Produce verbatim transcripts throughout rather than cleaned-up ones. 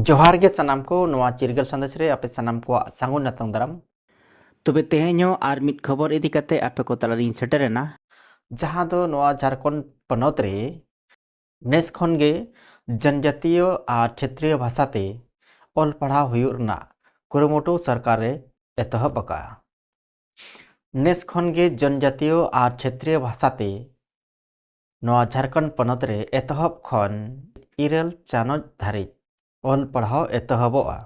ᱡᱚᱦᱟᱨ ᱜᱮ ᱥᱟᱱᱟᱢ ᱠᱚ, ᱱᱚᱣᱟ ᱪᱤᱨᱜᱟᱹᱞ ᱥᱟᱸᱫᱮᱥ ᱨᱮ ᱟᱯᱮ ᱥᱟᱱᱟᱢ ᱠᱚᱣᱟᱜ ᱥᱟᱹᱜᱩᱱ ᱟᱛᱟᱝ ᱫᱟᱨᱟᱢ᱾ ᱛᱚᱵᱮ ᱛᱮᱦᱮᱧ ᱦᱚᱸ ᱟᱨ ᱢᱤᱫ ᱠᱷᱚᱵᱚᱨ ᱤᱫᱤ ᱠᱟᱛᱮ ᱟᱯᱮ ᱠᱚ ᱛᱟᱞᱟᱨᱤᱧ ᱥᱮᱴᱮᱨᱮᱱᱟ, ᱡᱟᱦᱟᱸ ᱫᱚ ᱱᱚᱣᱟ ᱡᱷᱟᱲᱠᱷᱚᱸᱰ ᱯᱚᱱᱚᱛ ᱨᱮ ᱱᱮᱥ ᱠᱷᱚᱱ ᱜᱮ ᱡᱚᱱᱡᱟᱛᱤᱭᱚ ᱟᱨ ᱪᱷᱮᱛᱨᱤᱭᱚ ᱵᱷᱟᱥᱟ ᱛᱮ ᱚᱞ ᱯᱟᱲᱦᱟᱣ ᱦᱩᱭᱩᱜ ᱨᱮᱱᱟᱜ ᱠᱩᱨᱩᱢᱩᱴᱩ ᱥᱚᱨᱠᱟᱨ ᱮ ᱮᱛᱚᱦᱚᱵ ᱟᱠᱟᱫᱼᱟ᱾ ᱱᱮᱥ ᱠᱷᱚᱱ ᱜᱮ ᱡᱚᱱᱡᱟᱛᱤᱭᱚ ᱟᱨ ᱪᱷᱮᱛᱨᱤᱭᱚ ᱵᱷᱟᱥᱟ ᱛᱮ ᱱᱚᱣᱟ ᱡᱷᱟᱲᱠᱷᱚᱸᱰ ᱯᱚᱱᱚᱛ ᱨᱮ ᱮᱛᱚᱦᱚᱵ ᱠᱷᱚᱱ ᱤᱨᱟᱹᱞ ᱪᱟᱱᱟᱪ ᱫᱷᱟᱹᱨᱤᱡ ᱚᱞ ᱯᱟᱲᱦᱟᱣ ᱮᱛᱚᱦᱚᱵᱚᱜᱼᱟ᱾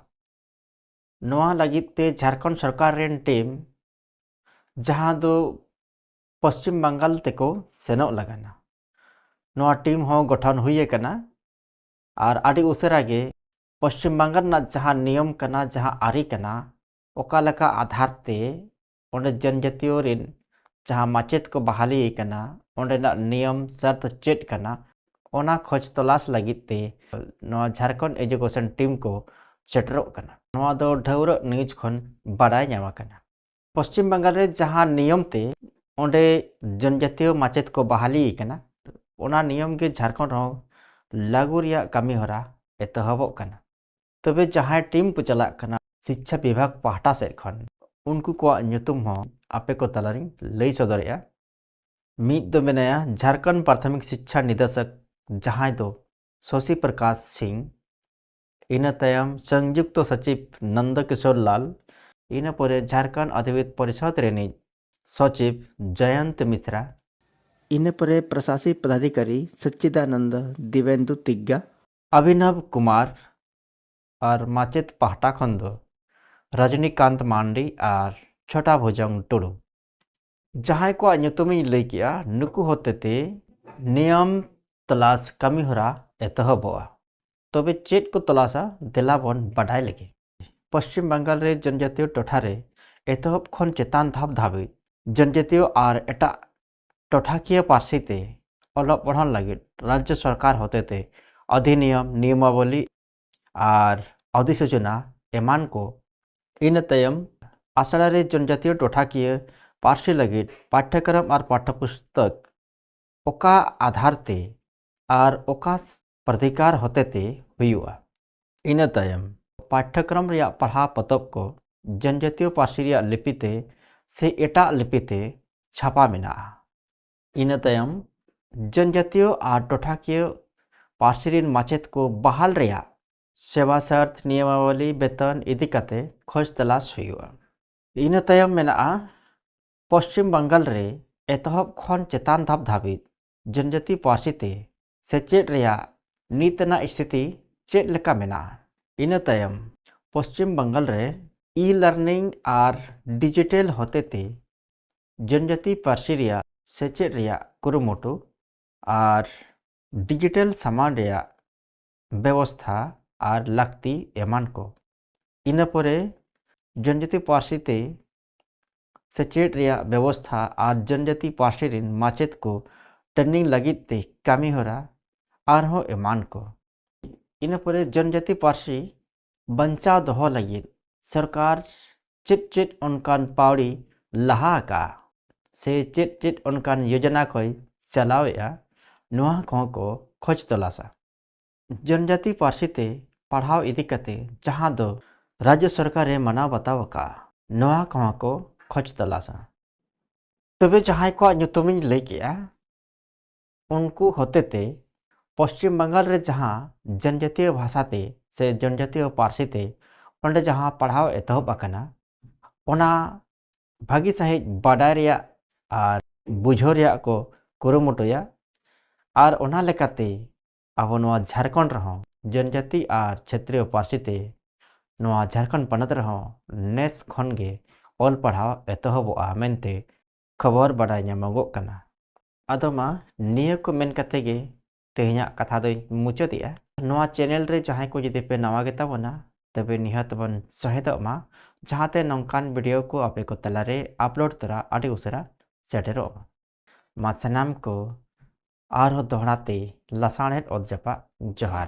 ᱱᱚᱣᱟ ᱞᱟᱹᱜᱤᱫ ᱛᱮ ᱡᱷᱟᱲᱠᱷᱚᱸᱰ ᱥᱚᱨᱠᱟᱨ ᱨᱮᱱ ᱴᱤᱢ, ᱡᱟᱦᱟᱸ ᱫᱚ ᱯᱚᱥᱪᱤᱢ ᱵᱟᱝᱜᱟᱞ ᱛᱮᱠᱚ ᱥᱮᱱᱚᱜ ᱞᱟᱜᱟᱱᱟ, ᱱᱚᱣᱟ ᱴᱤᱢ ᱦᱚᱸ ᱜᱚᱴᱷᱚᱱ ᱦᱩᱭ ᱟᱠᱟᱱᱟ᱾ ᱟᱨ ᱟᱹᱰᱤ ᱩᱥᱟᱹᱨᱟ ᱜᱮ ᱯᱚᱥᱪᱤᱢ ᱵᱟᱝᱜᱟᱞ ᱨᱮᱱᱟᱜ ᱡᱟᱦᱟᱸ ᱱᱤᱭᱚᱢ ᱠᱟᱱᱟ, ᱡᱟᱦᱟᱸ ᱟᱹᱨᱤ ᱠᱟᱱᱟ, ᱚᱠᱟ ᱞᱮᱠᱟ ᱟᱫᱷᱟᱨ ᱛᱮ ᱚᱸᱰᱮ ᱡᱚᱱᱡᱟᱛᱤᱭᱚ ᱨᱮᱱ ᱡᱟᱦᱟᱸ ᱢᱟᱪᱮᱫ ᱠᱚ ᱵᱟᱦᱟᱞᱤ ᱠᱟᱱᱟ, ᱚᱸᱰᱮᱱᱟᱜ ᱱᱤᱭᱚᱢ ᱥᱟᱨᱛ ᱪᱮᱫ ᱠᱟᱱᱟ, ᱚᱱᱟ ᱠᱷᱚᱡᱽ ᱛᱚᱞᱟᱥ ᱞᱟᱹᱜᱤᱫ ᱛᱮ ᱱᱚᱣᱟ ᱡᱷᱟᱲᱠᱷᱚᱸᱰ ᱮᱡᱩᱠᱮᱥᱚᱱ ᱴᱤᱢ ᱠᱚ ᱥᱮᱴᱮᱨᱚᱜ ᱠᱟᱱᱟ᱾ ᱱᱚᱣᱟ ᱫᱚ ᱰᱷᱟᱹᱣᱨᱟᱹᱜ ᱱᱤᱭᱩᱡᱽ ᱠᱷᱚᱱ ᱵᱟᱰᱟᱭ ᱧᱟᱢ ᱟᱠᱟᱱᱟ᱾ ᱯᱚᱥᱪᱤᱢ ᱵᱟᱝᱜᱟᱞ ᱨᱮ ᱡᱟᱦᱟᱸ ᱱᱤᱭᱚᱢ ᱛᱮ ᱚᱸᱰᱮ ᱡᱚᱱᱡᱟᱛᱤᱭᱚ ᱢᱟᱪᱮᱫ ᱠᱚ ᱵᱟᱦᱟᱞᱤ ᱠᱟᱱᱟ, ᱚᱱᱟ ᱱᱤᱭᱚᱢ ᱜᱮ ᱡᱷᱟᱲᱠᱷᱚᱸᱰ ᱨᱮᱦᱚᱸ ᱞᱟᱹᱜᱩ ᱨᱮᱭᱟᱜ ᱠᱟᱹᱢᱤ ᱦᱚᱨᱟ ᱮᱛᱚᱦᱚᱵᱚᱜ ᱠᱟᱱᱟ᱾ ᱛᱚᱵᱮ ᱡᱟᱦᱟᱸᱭ ᱴᱤᱢ ᱠᱚ ᱪᱟᱞᱟᱜ ᱠᱟᱱᱟ ᱥᱤᱪᱪᱷᱟ ᱵᱤᱵᱷᱟᱜᱽ ᱯᱟᱦᱴᱟ ᱥᱮᱫ ᱠᱷᱚᱱ, ᱩᱱᱠᱩ ᱠᱚᱣᱟᱜ ᱧᱩᱛᱩᱢ ᱦᱚᱸ ᱟᱯᱮ ᱠᱚ ᱛᱟᱞᱟᱨᱤᱧ ᱞᱟᱹᱭ ᱥᱚᱫᱚᱨᱮᱜᱼᱟ᱾ ᱢᱤᱫ ᱫᱚ ᱢᱮᱱᱟᱭᱟ ᱡᱷᱟᱲᱠᱷᱚᱸᱰ ᱯᱨᱟᱛᱷᱚᱢᱤᱠ ᱥᱤᱪᱪᱷᱟ ᱱᱤᱫᱮᱥᱚᱠ, ᱡᱟᱦᱟᱸᱭ ᱫᱚ ᱥᱚᱥᱤ ᱯᱨᱚᱠᱟᱥ ᱥᱤᱝ, ᱤᱱᱟᱹ ᱛᱟᱭᱚᱢ ᱥᱚᱝᱡᱩᱠᱛᱚ ᱥᱚᱪᱤᱵᱽ ᱱᱚᱱᱫᱚ ᱠᱤᱥᱳᱨ ᱞᱟᱞ, ᱤᱱᱟᱹ ᱯᱚᱨᱮ ᱡᱷᱟᱲᱠᱷᱚᱸᱰ ᱚᱫᱷᱤᱵᱮᱫ ᱯᱚᱨᱤᱥᱚᱫᱽ ᱨᱤᱱᱤᱡ ᱥᱚᱪᱤᱵᱽ ᱡᱚᱭᱚᱱᱛ ᱢᱤᱥᱨᱟ, ᱤᱱᱟᱹ ᱯᱚᱨᱮ ᱯᱨᱚᱥᱟᱥᱤᱠ ᱯᱚᱫᱟᱫᱷᱤᱠᱟᱨᱤ ᱥᱚᱪᱪᱤᱫᱟᱱᱚᱱᱫᱚ ᱫᱤᱵᱮᱱᱫᱩ ᱛᱤᱜᱜᱟ, ᱚᱵᱷᱤᱱᱚᱵ ᱠᱩᱢᱟᱨ ᱟᱨ ᱢᱟᱪᱮᱫ ᱯᱟᱦᱴᱟ ᱠᱷᱚᱱ ᱫᱚ ᱨᱚᱡᱽᱱᱤᱠᱟᱱᱛ ᱢᱟᱱᱰᱤ ᱟᱨ ᱪᱷᱚᱴᱟ ᱵᱷᱩᱡᱚᱝ ᱴᱩᱰᱩ᱾ ᱡᱟᱦᱟᱸᱭ ᱠᱚᱣᱟᱜ ᱧᱩᱛᱩᱢᱤᱧ ᱞᱟᱹᱭ ᱠᱮᱜᱼᱟ, ᱱᱩᱠᱩ ᱦᱚᱛᱮᱛᱮ ᱱᱤᱭᱚᱢ ᱛᱚᱞᱟᱥ ᱠᱟᱹᱢᱤᱦᱚᱨᱟ ᱮᱛᱚᱦᱚᱵᱚᱜᱼᱟ᱾ ᱛᱚᱵᱮ ᱪᱮᱫ ᱠᱚ ᱛᱚᱞᱟᱥᱟ, ᱫᱮᱞᱟ ᱵᱚᱱ ᱵᱟᱰᱟᱭ ᱞᱮᱜᱮ᱾ ᱯᱚᱥᱪᱤᱢ ᱵᱟᱝᱜᱟᱞ ᱨᱮ ᱡᱚᱱᱡᱟᱛᱤᱭᱚ ᱴᱚᱴᱷᱟ ᱨᱮ ᱮᱛᱚᱦᱚᱵ ᱠᱷᱚᱱ ᱪᱮᱛᱟᱱ ᱫᱷᱟᱯ ᱫᱷᱟᱹᱵᱤᱡ ᱡᱚᱱᱡᱟᱛᱤᱭᱚ ᱟᱨ ᱮᱴᱟᱜ ᱴᱚᱴᱷᱟᱠᱤᱭᱟᱹ ᱯᱟᱹᱨᱥᱤ ᱛᱮ ᱚᱞᱚᱜ ᱯᱚᱲᱦᱚᱱ ᱞᱟᱹᱜᱤᱫ ᱨᱟᱡᱽᱡᱚ ᱥᱚᱨᱠᱟᱨ ᱦᱚᱛᱮᱛᱮ ᱚᱫᱷᱤᱱᱤᱭᱚᱢ, ᱱᱤᱭᱚᱢᱟᱵᱚᱞᱤ ᱟᱨ ᱚᱫᱷᱤᱥᱩᱪᱚᱱᱟ ᱮᱢᱟᱱ ᱠᱚ᱾ ᱤᱱᱟᱹ ᱛᱟᱭᱚᱢ ᱟᱥᱲᱟ ᱨᱮ ᱡᱚᱱᱡᱟᱛᱤᱭᱚ ᱴᱚᱴᱷᱟᱠᱤᱭᱟᱹ ᱯᱟᱹᱨᱥᱤ ᱞᱟᱹᱜᱤᱫ ᱯᱟᱴᱷᱭᱚᱠᱨᱚᱢ ᱟᱨ ᱯᱟᱴᱷᱭᱚᱯᱩᱥᱛᱚᱠ ᱚᱠᱟ ᱟᱫᱷᱟᱨ ᱛᱮ ᱟᱨ ᱚᱠᱟ ᱯᱨᱟᱫᱷᱤᱠᱟᱨ ᱦᱚᱛᱮᱛᱮ ᱦᱩᱭᱩᱜᱼᱟ, ᱤᱱᱟᱹ ᱛᱟᱭᱚᱢ ᱯᱟᱴᱷᱭᱚᱠᱨᱚᱢ ᱨᱮᱭᱟᱜ ᱯᱟᱲᱦᱟᱣ ᱯᱚᱛᱚᱵ ᱠᱚ ᱡᱚᱱᱡᱟᱛᱤᱭᱚ ᱯᱟᱹᱨᱥᱤ ᱨᱮᱭᱟᱜ ᱞᱤᱯᱤ ᱛᱮ ᱥᱮ ᱮᱴᱟᱜ ᱞᱤᱯᱤ ᱛᱮ ᱪᱷᱟᱯᱟ ᱢᱮᱱᱟᱜᱼᱟ᱾ ᱤᱱᱟᱹ ᱛᱟᱭᱚᱢ ᱡᱚᱱᱡᱟᱛᱤᱭᱚ ᱟᱨ ᱴᱚᱴᱷᱟᱠᱤᱭᱟᱹ ᱯᱟᱹᱨᱥᱤ ᱨᱮᱱ ᱢᱟᱪᱮᱫ ᱠᱚ ᱵᱟᱦᱟᱞ ᱨᱮᱭᱟᱜ ᱥᱮᱵᱟ ᱥᱟᱨᱛᱷ ᱱᱤᱭᱟᱢᱟᱵᱚᱞᱤ ᱵᱮᱛᱚᱱ ᱤᱫᱤ ᱠᱟᱛᱮ ᱠᱷᱚᱡᱽ ᱛᱚᱞᱟᱥ ᱦᱩᱭᱩᱜᱼᱟ᱾ ᱤᱱᱟᱹ ᱛᱟᱭᱚᱢ ᱢᱮᱱᱟᱜᱼᱟ ᱯᱚᱥᱪᱤᱢ ᱵᱟᱝᱜᱟᱞ ᱨᱮ ᱮᱛᱚᱦᱚᱵ ᱠᱷᱚᱱ ᱪᱮᱛᱟᱱ ᱫᱷᱟᱯ ᱫᱷᱟᱹᱵᱤᱡ ᱡᱚᱱᱡᱟᱛᱤ ᱯᱟᱹᱨᱥᱤ ᱛᱮ ᱥᱮᱪᱮᱫ ᱨᱮᱭᱟᱜ ᱱᱤᱛ ᱨᱮᱱᱟᱜ ᱥᱛᱷᱤᱛᱤ ᱪᱮᱫ ᱞᱮᱠᱟ ᱢᱮᱱᱟᱜᱼᱟ᱾ ᱤᱱᱟᱹ ᱛᱟᱭᱚᱢ ᱯᱚᱥᱪᱤᱢ ᱵᱟᱝᱜᱟᱞ ᱨᱮ ᱤ ᱞᱟᱨᱱᱤᱝ ᱟᱨ ᱰᱤᱡᱤᱴᱮᱞ ᱦᱚᱛᱮᱛᱮ ᱡᱚᱱᱡᱟᱛᱤ ᱯᱟᱹᱨᱥᱤ ᱨᱮᱭᱟᱜ ᱥᱮᱪᱮᱫ ᱨᱮᱭᱟᱜ ᱠᱩᱨᱩᱢᱩᱴᱩ ᱟᱨ ᱰᱤᱡᱤᱴᱮᱞ ᱥᱟᱢᱟᱱ ᱨᱮᱭᱟᱜ ᱵᱮᱵᱚᱥᱛᱷᱟ ᱟᱨ ᱞᱟᱹᱠᱛᱤ ᱮᱢᱟᱱ ᱠᱚ᱾ ᱤᱱᱟᱹ ᱯᱚᱨᱮ ᱡᱚᱱᱡᱟᱛᱤ ᱯᱟᱹᱨᱥᱤ ᱛᱮ ᱥᱮᱪᱮᱫ ᱨᱮᱭᱟᱜ ᱵᱮᱵᱚᱥᱛᱷᱟ ᱟᱨ ᱡᱚᱱᱡᱟᱛᱤ ᱯᱟᱹᱨᱥᱤ ᱨᱮᱱ ᱢᱟᱪᱮᱫ ᱠᱚ ᱴᱨᱮᱱᱤᱝ ᱞᱟᱹᱜᱤᱫ ᱛᱮ ᱠᱟᱹᱢᱤᱦᱚᱨᱟ ᱟᱨᱦᱚᱸ ᱮᱢᱟᱱ ᱠᱚ᱾ ᱤᱱᱟᱹ ᱯᱚᱨᱮ ᱡᱚᱱᱡᱟᱛᱤ ᱯᱟᱹᱨᱥᱤ ᱵᱟᱧᱪᱟᱣ ᱫᱚᱦᱚ ᱞᱟᱹᱜᱤᱫ ᱥᱚᱨᱠᱟᱨ ᱪᱮᱫ ᱪᱮᱫ ᱚᱱᱠᱟᱱ ᱯᱟᱹᱣᱲᱤ ᱞᱟᱦᱟ ᱟᱠᱟᱫᱼᱟ ᱥᱮ ᱪᱮᱫ ᱪᱮᱫ ᱚᱱᱠᱟᱱ ᱭᱳᱡᱚᱱᱟ ᱠᱚᱭ ᱪᱟᱞᱟᱣᱮᱫᱼᱟ, ᱱᱚᱣᱟ ᱠᱚᱦᱚᱸ ᱠᱚ ᱠᱷᱚᱡᱽ ᱛᱚᱞᱟᱥᱟ᱾ ᱡᱚᱱᱡᱟᱛᱤ ᱯᱟᱹᱨᱥᱤ ᱛᱮ ᱯᱟᱲᱦᱟᱣ ᱤᱫᱤ ᱠᱟᱛᱮ ᱡᱟᱦᱟᱸ ᱫᱚ ᱨᱟᱡᱽᱡᱚ ᱥᱚᱨᱠᱟᱨᱮ ᱢᱟᱱᱟᱣ ᱵᱟᱛᱟᱣ ᱟᱠᱟᱫᱼᱟ, ᱱᱚᱣᱟ ᱠᱚᱦᱚᱸ ᱠᱚ ᱠᱷᱚᱡᱽ ᱛᱚᱞᱟᱥᱟ᱾ ᱛᱚᱵᱮ ᱡᱟᱦᱟᱸᱭ ᱠᱚᱣᱟᱜ ᱧᱩᱛᱩᱢᱤᱧ ᱞᱟᱹᱭ ᱠᱮᱜᱼᱟ, ᱩᱱᱠᱩ ᱦᱚᱛᱮᱛᱮ ᱯᱚᱥᱪᱤᱢ ᱵᱟᱝᱜᱟᱞ ᱨᱮ ᱡᱟᱦᱟᱸ ᱡᱚᱱᱡᱟᱛᱤᱭᱚ ᱵᱷᱟᱥᱟ ᱛᱮ ᱥᱮ ᱡᱚᱱᱡᱟᱛᱤᱭᱚ ᱯᱟᱹᱨᱥᱤ ᱛᱮ ᱚᱸᱰᱮ ᱡᱟᱦᱟᱸ ᱯᱟᱲᱦᱟᱣ ᱮᱛᱚᱦᱚᱵ ᱟᱠᱟᱱᱟ, ᱚᱱᱟ ᱵᱷᱟᱹᱜᱤ ᱥᱟᱺᱦᱤᱡ ᱵᱟᱰᱟᱭ ᱨᱮᱭᱟᱜ ᱟᱨ ᱵᱩᱡᱷᱟᱹᱣ ᱨᱮᱭᱟᱜ ᱠᱚ ᱠᱩᱨᱩᱢᱩᱴᱩᱭᱟ᱾ ᱟᱨ ᱚᱱᱟ ᱞᱮᱠᱟᱛᱮ ᱟᱵᱚ ᱱᱚᱣᱟ ᱡᱷᱟᱲᱠᱷᱚᱸᱰ ᱨᱮᱦᱚᱸ ᱡᱚᱱᱡᱟᱹᱛᱤ ᱟᱨ ᱪᱷᱟᱹᱛᱨᱤᱭᱚ ᱯᱟᱹᱨᱥᱤ ᱛᱮ ᱱᱚᱣᱟ ᱡᱷᱟᱲᱠᱷᱚᱸᱰ ᱯᱚᱱᱚᱛ ᱨᱮᱦᱚᱸ ᱱᱮᱥ ᱠᱷᱚᱱ ᱜᱮ ᱚᱞ ᱯᱟᱲᱦᱟᱣ ᱮᱛᱚᱦᱚᱵᱚᱜᱼᱟ ᱢᱮᱱᱛᱮ ᱠᱷᱚᱵᱚᱨ ᱵᱟᱰᱟᱭ ᱧᱟᱢᱚᱜᱚᱜ ᱠᱟᱱᱟ᱾ ᱟᱫᱚ ᱢᱟ ᱱᱤᱭᱟᱹ ᱠᱚ ᱢᱮᱱ ᱠᱟᱛᱮ ᱜᱮ ᱛᱮᱦᱮᱧᱟᱜ ᱠᱟᱛᱷᱟ ᱫᱚᱧ ᱢᱩᱪᱟᱹᱫᱮᱜᱼᱟ᱾ ᱱᱚᱣᱟ ᱪᱮᱱᱮᱞ ᱨᱮ ᱡᱟᱦᱟᱸᱭ ᱠᱚ ᱡᱩᱫᱤ ᱯᱮ ᱱᱟᱣᱟ ᱜᱮᱛᱟ ᱵᱚᱱᱟ, ᱛᱚᱵᱮ ᱱᱤᱦᱟᱹᱛ ᱵᱚᱱ ᱥᱚᱦᱮᱫᱚᱜ ᱢᱟ, ᱡᱟᱦᱟᱸᱛᱮ ᱱᱚᱝᱠᱟᱱ ᱵᱷᱤᱰᱤᱭᱳ ᱠᱚ ᱟᱯᱮ ᱠᱚ ᱛᱟᱞᱟᱨᱮ ᱟᱯᱞᱳᱰ ᱛᱚᱨᱟ ᱟᱹᱰᱤ ᱩᱥᱟᱹᱨᱟ ᱥᱮᱴᱮᱨᱚᱜ ᱢᱟ᱾ ᱢᱟ ᱥᱟᱱᱟᱢ ᱠᱚ ᱟᱨᱦᱚᱸ ᱫᱚᱦᱲᱟ ᱛᱮ ᱞᱟᱥᱟᱬᱦᱮᱫ ᱚᱛ ᱡᱟᱯᱟᱜ ᱡᱚᱦᱟᱨ᱾